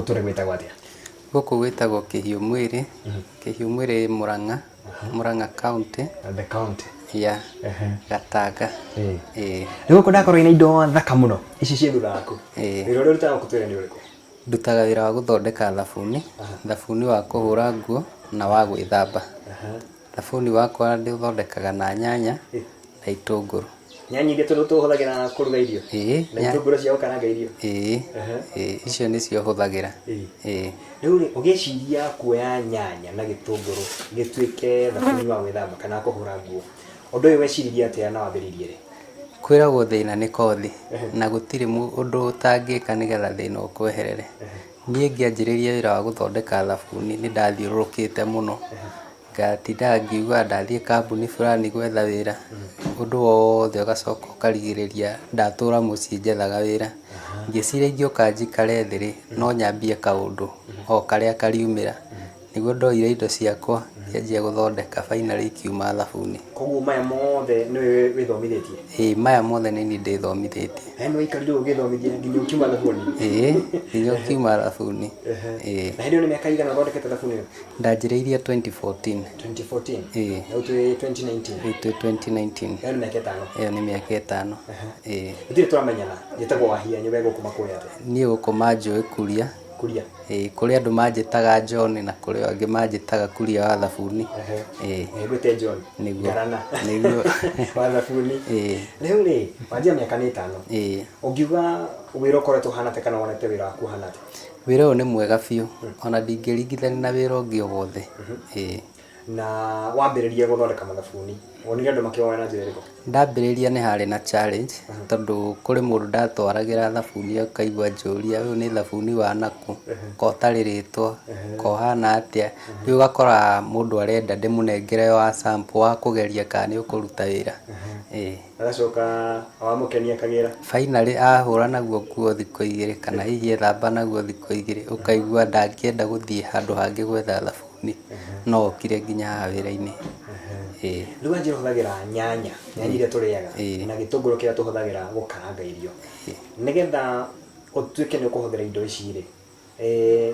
tũrĩ gwĩtagwo atĩa? Gũkũ gwĩtagwo Kĩhiũ Mwĩrĩ, Kĩhiũ Mwĩrĩ Mũrang'a, Mũrang'a County. The county. Ya Gatanga. Ĩĩ. Rĩu gũkũ ndakorwo ina indo thaka mũno ici ciĩ thutha waku. Ĩĩ. Wĩra ũrĩa ũrutaga gũkũ twĩre nĩ ũrĩkũ? Ndutaga wĩra wa gũthondeka thabuni, thabuni wa kũhũra nguo na wa gwĩthamba. Thabuni wakwa ndĩũthondekaga na nyanya na itũngũrũ. Nyanya iria tũhũthagĩra kũruga irio? Ĩĩ. Na itũngũrũ cia gũkaranga irio? Ĩĩ. Ĩĩ, icio nĩcio hũthagĩra. Ĩĩ. Rĩu rĩ, ũgĩciria kuoya nyanya na gĩtũngũrũ gĩtuĩke thabuni wa gwĩthamba kana wa kũhũra nguo, ũndũ ũyũ weciririe atĩa na wambĩrĩirie rĩ? Kwĩragwo thĩna nĩ kothi, na gũtirĩ ũndũ ũtangĩka nĩgetha thĩna ũkweherere. Niĩ ngĩanjĩrĩria wĩra wa gũthondeka thabuni nĩ ndathiũrũrũkĩte mũno, ngatindaga ngiuga ndathiĩ kambuni fulani gwetha wĩra, ũndũ wothe ũgacoka ũkarigĩrĩria ndatũra mũciĩ njethaga wĩra. Ngĩciria ingĩũka njikare thĩ rĩ, no nyambie kaũndũ o karĩa kariumĩra. Nĩguo ndoire indo ciakwa ngĩanjia gũthondeka finally ikiuma thabuni. Koguo maya mothe nĩwe wĩthomithĩtie? Ĩĩ, maya mothe nĩ niĩ ndĩthomithĩtie. Yaani waikarire ũgĩthomithia nginya ũkiuma thabuni? Ĩĩ, nginya ũkiuma thabuni. Ĩĩ. Na hĩndĩ ĩyo nĩ mĩaka ĩigana ũthondekete thabuni ũyũ? Ndanjĩrĩirie 2014. 2014? Ĩĩ. Rĩu twĩ 2019? Rĩu twĩ 2019. Ĩyo nĩ mĩaka ĩtano? Ĩyo nĩ mĩaka ĩtano. Ĩĩ. Gũtirĩ tũramenyana, njĩtagwo Wahianyũ, we gũkũ makũĩ atĩa? Niĩ gũkũ manjũĩ Kuria. Kuria? Ĩĩ, kũrĩ andũ manjĩtaga John na kũrĩ angĩ manjĩtaga Kuria wa thabuni. Ĩĩ. Ngwĩte John. Nĩguo. Ngarana. Nĩguo. Wa thabuni. Ĩĩ. Rĩu rĩ, wanjia mĩaka nĩ ĩtano. Ĩĩ. Ũngiuga wĩra ũkoretwo ũhana atĩa kana wonete wĩra waku ũhana atĩa? Wĩra ũyũ nĩ mwega biũ, ona ndingĩringithania na wĩra ũngĩ o wothe. Ĩĩ. Na wambĩrĩria gũthondeka mathabuni, wonire andũ makĩwoya na njĩra ĩrĩkũ? Ndambĩrĩria nĩ harĩ na challenge, tondũ kũrĩ mũndũ ndatwaragĩra thabuni akaigua anjũria ũyũ nĩ thabuni wa nakũ, ko ũtarĩ rĩtwa, ko ũhana atĩa, rĩu ũgakora mũndũ arenda ndĩmũnengere wa sample wa kũgeria kana nĩ ũkũruta wĩra. Ĩĩ. Agacoka wamũkenia akagĩra? Finally ahũra naguo nguo thikũ igĩrĩ kana hihi ethamba naguo thikũ igĩrĩ, ũkaigua ndangĩenda gũthiĩ handũ hangĩ gwetha thabuni, no okire nginya haha wĩra-inĩ. Ĩĩ. Rĩu wanjĩra ũhũthagĩra nyanya, nyanya iria tũrĩaga na gĩtũngũrũ kĩrĩa tũhũthagĩra gũkaranga irio. Nĩgetha ũtuĩke nĩ ũkũhũthĩra indo ici rĩ,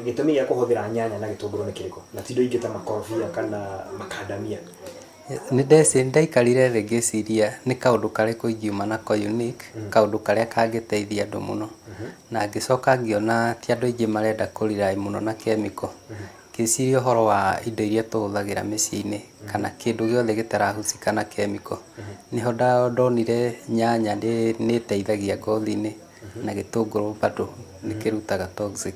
gĩtũmi gĩa kũhũthĩra nyanya na gĩtũngũrũ nĩ kĩrĩkũ? Na ti indo ingĩ ta makorobia kana makandamia? Nĩ ndaikarire thĩ ngĩciria nĩ kaũndũ karĩkũ ingiuma nako unique, kaũndũ karĩa kangĩteithia andũ mũno. Na ngĩcoka ngĩona ti andũ aingĩ marenda kũ rely mũno na chemical. Ngĩciria ũhoro wa indo iria tũhũthagĩra mĩciĩ-inĩ kana kĩndũ gĩothe gĩtarahusika na chemical. Nĩho ndonire nyanya nĩ ĩteithagia ngothi-inĩ na gĩtũngũrũ bado nĩ kĩrutaga toxic.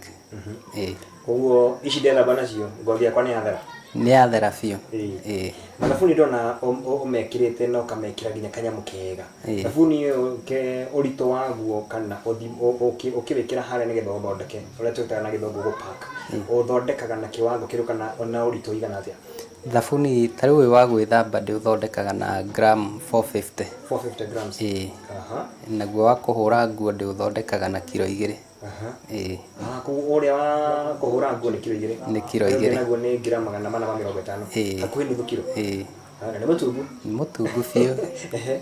Ĩĩ. Koguo ici ndethamba nacio ngothi yakwa nĩ yathera? Nĩ yathera biũ. Ĩĩ. Mathabuni ndona ũmekĩrĩte na ũkamekĩra nginya kanyamũ kega. Thabuni ũyũ ke ũritũ waguo kana ũkĩwĩkĩra harĩa nĩgetha ũthondeke ũrĩa twĩtaga na gĩthũngũ gũ pack, ũthondekaga na kĩwango kĩrĩkũ kana na ũritũ ũigana atĩa? Thabuni ta rĩu ũyũ wa gwĩthamba ndĩũthondekaga na gram 450. 450 grams? Ĩĩ. Naguo wa kũhũra nguo ndĩũthondekaga na kiro igĩrĩ. Ĩĩ. Ah, koguo ũrĩa wa kũhũra nguo nĩ kiro igĩrĩ? Nĩ kiro igĩrĩ. Ũrĩa ũngĩ naguo nĩ gram 450. Ĩĩ. Hakuhĩ nuthu kiro? Ĩĩ. Na nĩ mũtungu? Nĩ mũtungu biũ.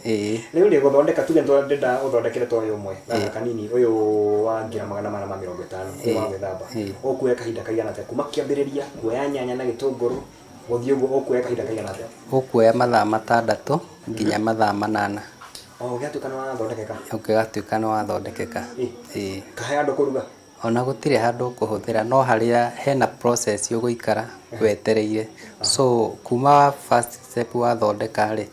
Ĩĩ. Rĩu rĩ, gũthondeka, tuge ndĩrenda ũthondekere ta ũyũ ũmwe, gaka kanini, ũyũ wa gram 450, ũyũ wa gwĩthamba. Ũkuoya kahinda kaigana atĩa kuma kĩambĩrĩria, kuoya nyanya na gĩtũngũrũ, gũthiĩ ũguo, ũkuoya kahinda kaigana atĩa? Ũkuoya mathaa matandatũ nginya mathaa manana. O ũgĩgatuĩka nĩ wathondekeka? Ũngĩgatuĩka nĩ wathondekeka. Ĩĩ. Kahe handũ kũruga? Ona gũtirĩ handũ ũkũhũthĩra no harĩa hena process ũgũikara wetereire. So kuma first step wathondeka rĩ,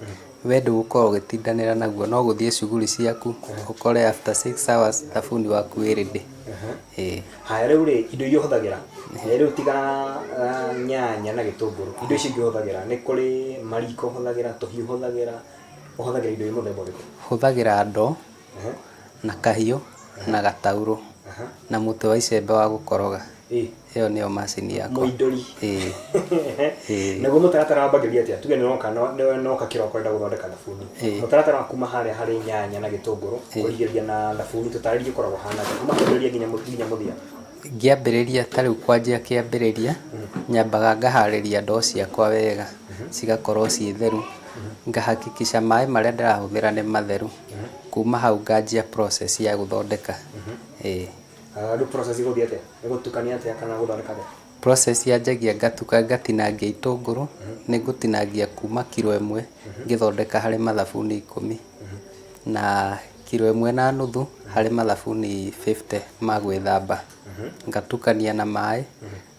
we ndũgũkorwo ũgĩtindanĩra naguo no gũthiĩ shughuli ciaku ũkore after 6 hours thabuni waku wĩ ready. Ĩĩ. Haya, rĩu rĩ, indo iria ũhũthagĩra rĩu tiga nyanya na gĩtũngũrũ, indo ici ingĩ ũhũthagĩra, nĩ kũrĩ mariko ũhũthagĩra, tũhiũ ũhũthagĩra, ũhũthagĩra indo mũthemba ũrĩkũ? Hũthagĩra ndoo na kahiũ na gataurũ na mũtĩ wa icembe wa gũkoroga. Ĩyo nĩyo macini yakwa. Mũindũri. Ĩĩ. Ĩĩ. Naguo mũtaratara wambagĩrĩria atĩa? Tuge nĩwoka kĩroko ũrenda gũthondeka thabuni. Mũtaratara wa kuma harĩa harĩ nyanya na gĩtũngũrũ kũrigĩrĩria na thabuni, tũtarĩrie ũkoragwo ũhana atĩa kuma kĩambĩrĩria nginya mũthia. Ngĩambĩrĩria ta rĩu kwanjia kĩambĩrĩria, nyambaga ngaharĩria ndoo ciakwa wega, cigakorwo ciĩ theru, ngahakikisha maĩ marĩa ndĩrahũthĩra nĩ matheru, kuma hau nganjia process ya gũthondeka. Ĩĩ. Rĩu process ĩgũthiĩ atĩa? Ĩgũtukania atĩa kana gũthondeka atĩa? Process yanjagia ngatuka ngatinangia itũngũrũ, nĩ ngũtinangia kuma kiro ĩmwe ngĩthondeka harĩ mathabuni 10, na kiro ĩmwe na nuthu harĩ mathabuni 50 ma gwĩthamba. Ngatukania na maĩ,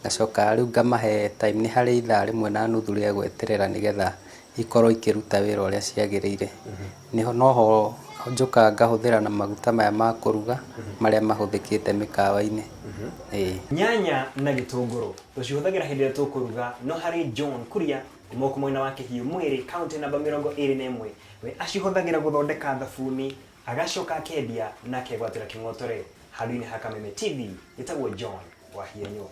ngacoka rĩu ngamahe time, nĩ harĩ ithaa rĩmwe na nuthu rĩa gweterera nĩgetha ikorwo ikĩruta wĩra ũrĩa ciagĩrĩire. Nĩho noho njũkaga ngahũthĩra na maguta maya ma kũruga marĩa mahũthĩkĩte mĩkawa-inĩ. Ĩĩ. Nyanya na gĩtũngũrũ tũcihũthagĩra hĩndĩ ĩrĩa tũkũruga, no harĩ John Kuria kuma gũkũ mwena wa Kĩhiũ Mwĩrĩ, kaũntĩ namba 21, we acihũthagĩra gũthondeka thabuni agacoka akendia na akegwatĩra kĩng'otore. Handũ-inĩ ha Kameme TV, njĩtagwo John Wahienyo.